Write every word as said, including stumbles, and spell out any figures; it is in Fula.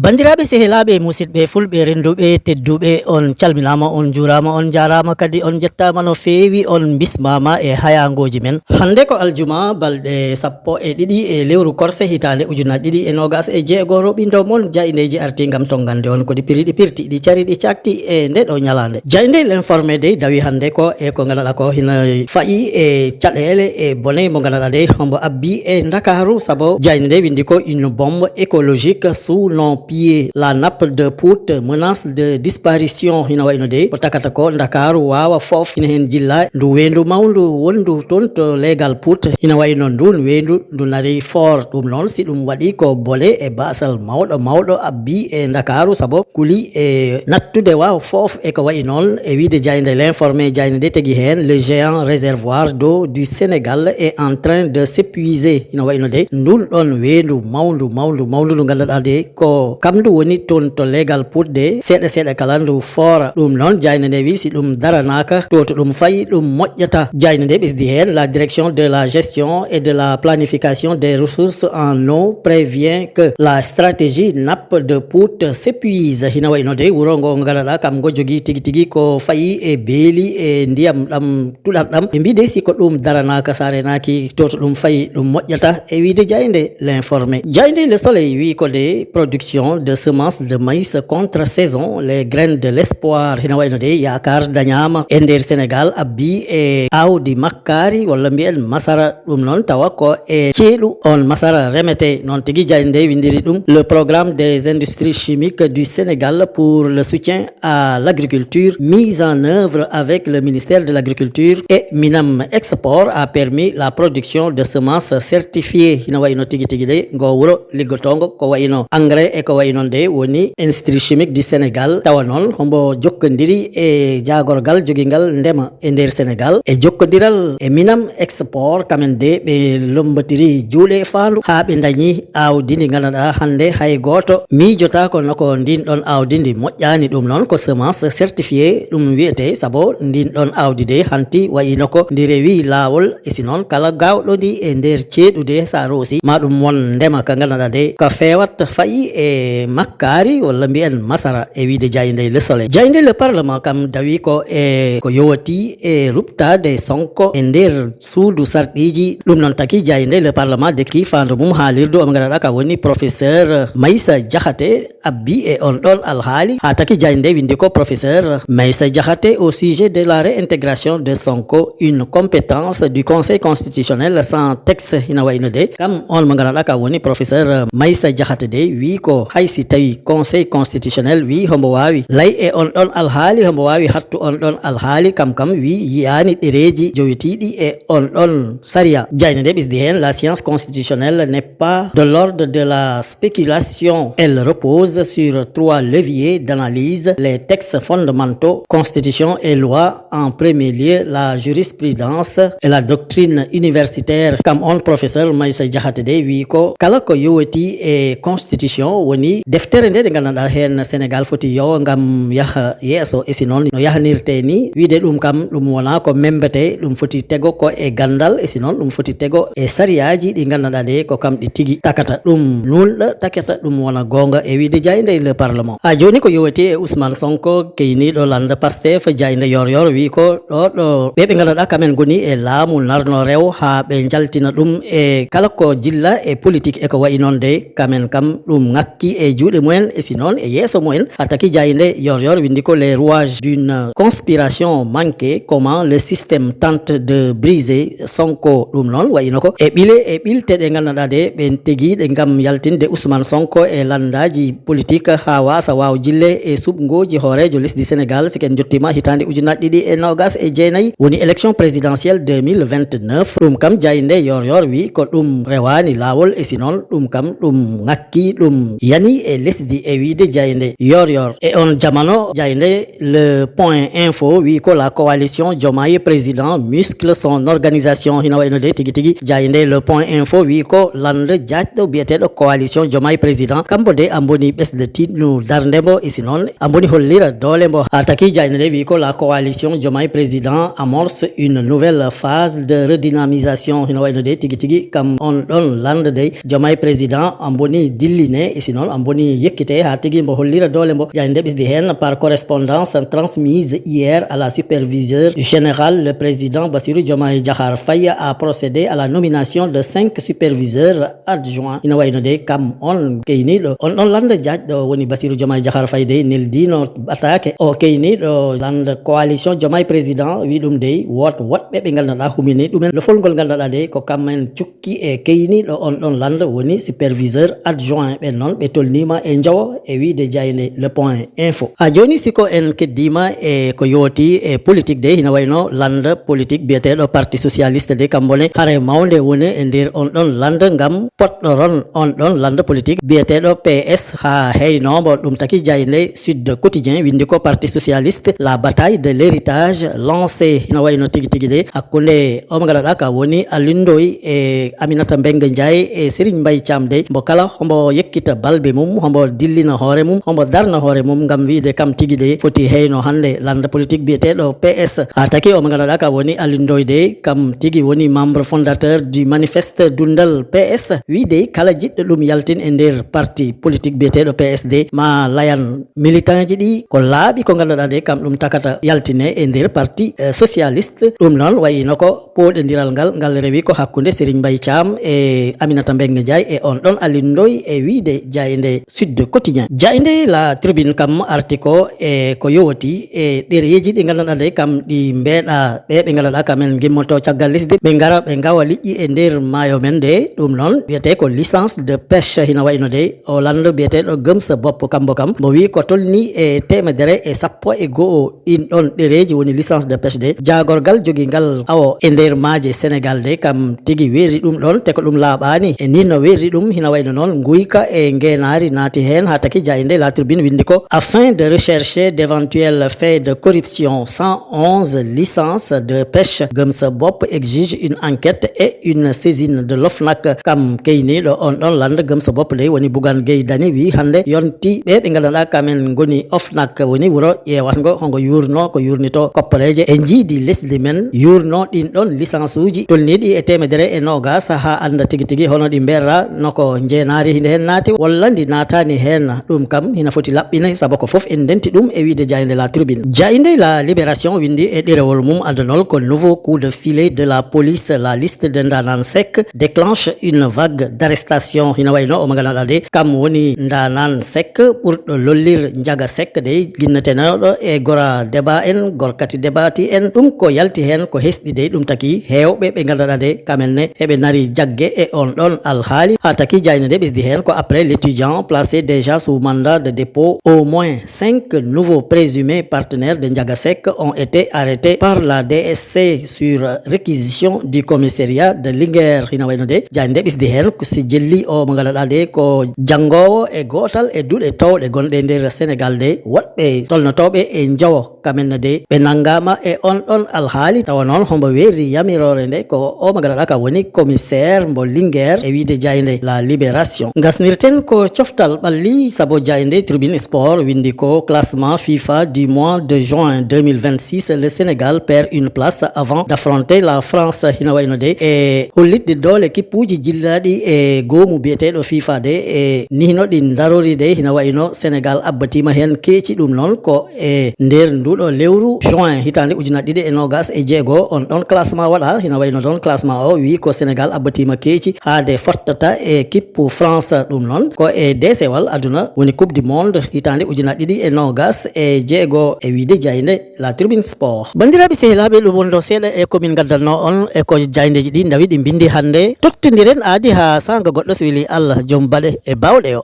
Banndiraaɓe, sehilaaɓe, musidɓe fulɓe, rennduɓe, tedduɓe, on calminaama, on njuuraama, on njaaraama, kadi on njettaama no feewi, on mbismaama e hayaangooji men. Hannde ko aljuma, balɗe sappo e ɗiɗi e lewru korse, hitaande ujunaaji ɗiɗi e noogaas e jeego, roɓindo mon jaayndeeji arti ngam tonngande on ko ɗi piri, ɗi pirti, ɗi cari, ɗi cakti e nde ɗo ñalaande. Jaaynde L'Informé dey dawi hannde ko e ko ngannduɗaa ko hina fayi e caɗeele e bone mo ngannduɗaa dey hombo abbi e Ndakaaru, sabo jaaynde nde winndi ko une bombe écologique sous nos pieds. La nappe de Pout menace de disparition. Hina wayno dey ko takata ko Ndakaaru waawa fof, hina heen jilla ndu weendu mawndu wonndu toon to leegal Pout. Hina wayno nduun weendu ndu nari foor. Ɗum noon, si ɗum waɗi ko bone e baasal mawɗo mawɗo abbi e Ndakaaru, sabo kuli e nattude waaw fof e ko wayi noon. E wiide jaaynde L'Informé, jaaynde nde tegi heen: le géant réservoir d'eau du Sénégal est en train de s'épuiser. Ina wayno de nduun ɗoon weendu mawndu, mawndu, mawndu ndu ngannduɗaa de ko kamndu woni toon to leegal Pout de, seeɗa seeɗa kala ndu foora. Ɗum noon, jaaynde nde wi si ɗum daranaaka to, to ɗum fayi, ɗum moƴƴata. Jaaynde nde ɓesdi heen: la direction de la gestion et de la planification des ressources en eau prévient que la stratégie nappe de Pout s'épuise. Hina wayno de wuro ngo ngannduɗaa kam ngo jogii tigi tigi ko fayi e beeli e ndiyam ɗam tuɗat ɗam. Ɓe mbii dey si ko ɗum daranaaka, sa reenaaki to, to ɗum fayi, ɗum moƴƴata, e wiide jaaynde L'Informé. Jaaynde Le Soleil wi ko de production de semences de maïs contre saison, les graines de l'espoir. Hina wayno de yaakaar dañaama e nder Sénégal abbi e aawdi makkaari walla mbiyen masara. Ɗum noon tawa ko e ceeɗu on masara remete. Noon tigi jaaynde nde winndiri ɗum: le programme des industries chimiques du Sénégal pour le soutien à l'agriculture mis en œuvre avec le ministère de l'Agriculture et Minam Export a permis la production de semences certifiées. Hina wayno tigi tigi de ngo wuro liggotoongo ko wayno engrais e ko wayi noon de woni Industrie Chimique du Sénégal. Tawa noon hombo jokkondiri e jaagorgal jogingal ndema e nder Sénégal e jokkondiral e Minam Export, kamen de ɓe lombatiri juuɗe e faandu haa ɓe ndañi aawdi ndi ngannduɗaa hannde hay gooto miijotaako no ko ndin ɗon aawdi ndi moƴƴaani. Ɗum noon ko semence certifiée ɗum wiyetee, sabo ndin ɗon aawdi de hanti wayi no ko ndi rewi laawol. E si noon kala gaawɗo ndi e nder ceeɗu de sa roosi ma ɗum won ndema ka ngannduɗaa de ka feewat fayi e makkaari walla mbiyen masara e wiide jaaynde Le Soleil. Jaaynde Le Parlement kam dawi ko e ko yowati e ruɓtaade Sonko e nder suudu sarɗiiji. Ɗum noon taki jaaynde Le Parlement dekki faandu mum haalirdu omo ngannduɗaa ka woni professeur Maysa Diakhaté abbi e on ɗon alhaali. Haa taki jaaynde winndi ko: professeur Maysa Diakhaté au sujet de la réintégration de Sonko, une compétence du Conseil constitutionnel sans texte. Hina wayno de kam on mo ngannduɗaa ka woni professeur Maysa Diakhaté de wi ko hay si tawi Conseil constitutionnel wi hombo waawi lay e on ɗon alhaali, hombo waawi hattu on ɗon alhaali, kam kam wi yiyaani ɗereeji jowitiiɗi e on ɗon sariya. Jaaynde nde ɓesdi heen: la science constitutionnelle n'est pas de l'ordre de la spéculation. Elle repose sur trois leviers d'analyse: les textes fondamentaux, constitution et loi, en premier lieu la jurisprudence et la doctrine universitaire. Kam on professeur Maysa Diakhaté de wi ko kala ko yowiti e constitution, woni deftere nde, nde ngannduɗaa heen Sénégal foti yowo ngam yaha yeeso. E si noon no yahanirte ni, wiide ɗum kam ɗum wona ko membete, ɗum foti tego ko e ganndal. E si noon ɗum foti tego e sariyaaji ɗi ngannduɗaa de ko kam ɗi tigi takata ɗum nunɗa, takata ɗum wona goonga e wiide jaaynde Le Parlement. A jooni ko yowiti e Ousmane Sonko, keyniiɗo lannda Pastef, jaaynde Yoor Yoor wi ko ɗo, ɗo ɓe, ɓe ngannduɗaa kamen ngoni e laamu narno rew haa ɓe njaltina ɗum e kala ko jilla e politique e ko wayi noon de, kamen kam ɗum ŋakki e juuɗe mumen, e si noon e yeeso mumen. Haa taki jaaynde Yoor Yoor winndi ko les rouages d'une conspiration manquée, comment le système tente de briser Sonko. Ɗum noon wayino ko e ɓile e ɓilte ɗe ngannduɗaa de ɓen tegiiɗe ngam yaltinde Ousmane Sonko e lanndaaji politique haa waasa waaw jille e suɓngooji hooreejo lesdi Sénégal, si ken njottiima hitaande ujunaaji ɗiɗi e noogaas e jeenayi, woni élection présidentielle deux mille vingt-neuf. Ɗum kam jaaynde Yoor Yoor wi ko ɗum rewaani laawol, e si noon ɗum kam ɗum ŋakki, ɗum yani Ni e lesdi e wiide jaaynde yor yor. E on jamano jaaynde Le Point Info wi ko la coalition Diomaye Président muscle son organisation. Hina wayno de tigi tigi jaaynde Le Point Info wi ko lande jaajɗo biyeteeɗo coalition Diomaye Président. Kambo de amboni ɓesde tiɗnu darnde mbo isi noon amboni hollira doole mbo. Haa taki jaaynde de wi ko la coalition Diomaye Président amorce une nouvelle phase de redynamisation. Hina wayno de tigi tigi kam on ɗon lande de Diomaye Président amboni dilline e si noon amboni yekkite haa tigi mbo hollira doole mbo. Jaaynde ɓisdi heen par correspondance transmise hier à la superviseur général, le président Bassirou Diomaye Diakhar Faye a procédé à la nomination de cinq superviseurs adjoints. Ina wayno de kam on keyniiɗo on ɗon lande jaajɗo woni Bassirou Diomaye Diakhar Faye de neldino ɓataake o keyniiɗo lande coalition Diomaye Président wi ɗum de woot woɗɓe ɓe nganndanɗaa humini ɗumen lofol ngol nganndanɗaa de ko kam en ki e keyniiɗo on ɗon lande woni superviseur adjoint ɓen noon ɓe tolniima e njowo e wiide jaaynde Le Point Info. A jooni siko en keddiima e ko yooti e politique de hina wayno lande politique biyeteeɗo parti socialiste de kambo ne hare mawnde woni e nder on ɗon lande ngam poɗɗoron on ɗon lande politique biyeteeɗo P S haa heynoombo ɗum taki jaaynde Sud Quotidien winndi ko parti socialiste la bataille de l'héritage lancée hina wayno tigi tigi de hakkunde o mo nganndanɗaa ka woni Alioune Ndoye e Aminata Mbengue Ndiaye e Serigne Mbaye Thiam de mbo kala hombo yekkita balbe mum hombo dillina hoore mum hombo darna hoore mum ngam wiide kam tigi de foti heyno hannde lande politique biyeteeɗo P S haa taki o mo nganndanɗaa ka woni Alioune Ndoye de kam tigi woni membre fondateur du manifeste dundal P S wiide kala jiɗɗo ɗum yaltin e nder parti politique biyeteeɗo P S de ma layan militant ji ɗi ko laaɓi ko nganndanɗaa de kam ɗum takata yaltine e nder parti eh, socialiste ɗum noon wayino ko pooɗondiral ngal ngal rewi ko hakkunde Serigne Mbaye Thiam e Aminata Mbengue Ndiaye e on ɗon Alioune Ndoye e wiide jaaynde Sud Quotidien. Jaaynde La Tribune kam arti ko e ko yowoti e ɗereeji ɗi nganndanɗaa de kam ɗi mbeeɗa ɓe ɓe nganndanɗaa kam en ngimmoto caggal lesdi ɓe ngara ɓe ngawa liƴƴi e nder maayo men de ɗum noon wiyetee ko licence de pêche hina wayno de o lanndo biyeteeɗo Gëmsa Bopp kambo kam mo wii ko tolni e teemedere e sappo e go'o ɗin ɗon ɗereeji woni licence de pêche de jaagorgal jogi ngal awo e nder maaje Sénégal de kam tigi weeri ɗum ɗon te ko ɗum laaɓaani e ni no weeri ɗum hina wayno noon nguyka e ngeenaari naati heen haa taki jaaynde La Tribune winndi ko afin de rechercher d'éventuels faits de corruption cent onze licences de pêche Gëmsa Bopp exige une enquête et une saisine de l'OFNAC kam keyniiɗo on ɗon lande Gëmsa Bopp dey woni Bougane Gueye Dany wii hannde yonti ɓe ɓe nganndanɗaa kamen ngoni OFNAC woni wuro ƴeewatngo hongo yuurno ko yuurnito kopporeeje e njiidi lesdi men yuurno ɗin ɗon licence uji tolniiɗi e teemedere e noogas haa annda tigi tigi hono ɗi mbeerra no ko njeenaari hinde heen naati walla ndi naataani heen ɗum kam hina foti laɓɓine sabu ko fof en ndenti ɗum e wiide jaaynde La Tribune jaaynde La Libération winndi e ɗerewol mum addanol ko nouveau coup de filet de la police la liste de Ndaanaan Seck déclenche une vague d'arrestation hina wayno omo nganndanɗaa de kam woni Ndaanaan Seck ɓurɗo lollir Njaga Seck de ginnetenooɗo e gora deba en gorkati debati en ɗum ko yalti heen ko hesɗi de ɗum taki heewɓe ɓe nganndanɗaa de kamen ne heɓe nari jagge e on ɗon alhaali haa taki jaaynde nde ɓesdi heen ko après l'étudiant placé déjà sous mandat de dépôt au moins cinq nouveaux présumés partenaires de Njaga Seck ont été arrêtés par la D S C sur réquisition du commissariat de Linguère hina wayno de jaaynde nde ɓesdi heen ko si jelli o mo nganndanɗaa de ko janngoowo e gootal e duɗe towɗe gonɗe e nder Sénégal de woɗɓe tolnotooɓe e njowo kamen de ɓe nanngaama e on ɗon alhaali tawa noon hombo weeri yamiroore nde ko o mo nganndanɗaa ka woni commissaire mbo Linguère e wiide jaaynde La Libération ngasnirten ko coftal ɓalli sabu jaaynde Tribune Sport winndi ko classement FIFA du mois de juin deux mille vingt-six le Sénégal perd une place avant d'affronter la France hina wayno de e hollitde doole kippuuji jillaaɗi e goomu biyeteeɗo FIFA de e nihno ɗi ndarori de hina wayno Sénégal abbatiima heen keeci ɗum noon ko e nder nduɗo lewru juin hitaande ujunnaji ɗiɗi e noogas e jeego on ɗon classement waɗa hina wayno ɗon classement o wii ko Sénégal abbatiima keeci haa nde fottata e kippu France ɗum noon ko e deesewal aduna woni coupe du monde hitaande ujunnaji ɗiɗi e noogas e jeego e wiide jaaynde La Tribune Sport. Banndiraaɓe sehilaaɓe ɗum wonno seeɗa e ko min ngaddanno on e ko jaayndeeji ɗi ndawi ɗi mbinndi hannde tottondiren aadi haa saanga goɗɗo so weli Allah joom baɗe e baawɗe o.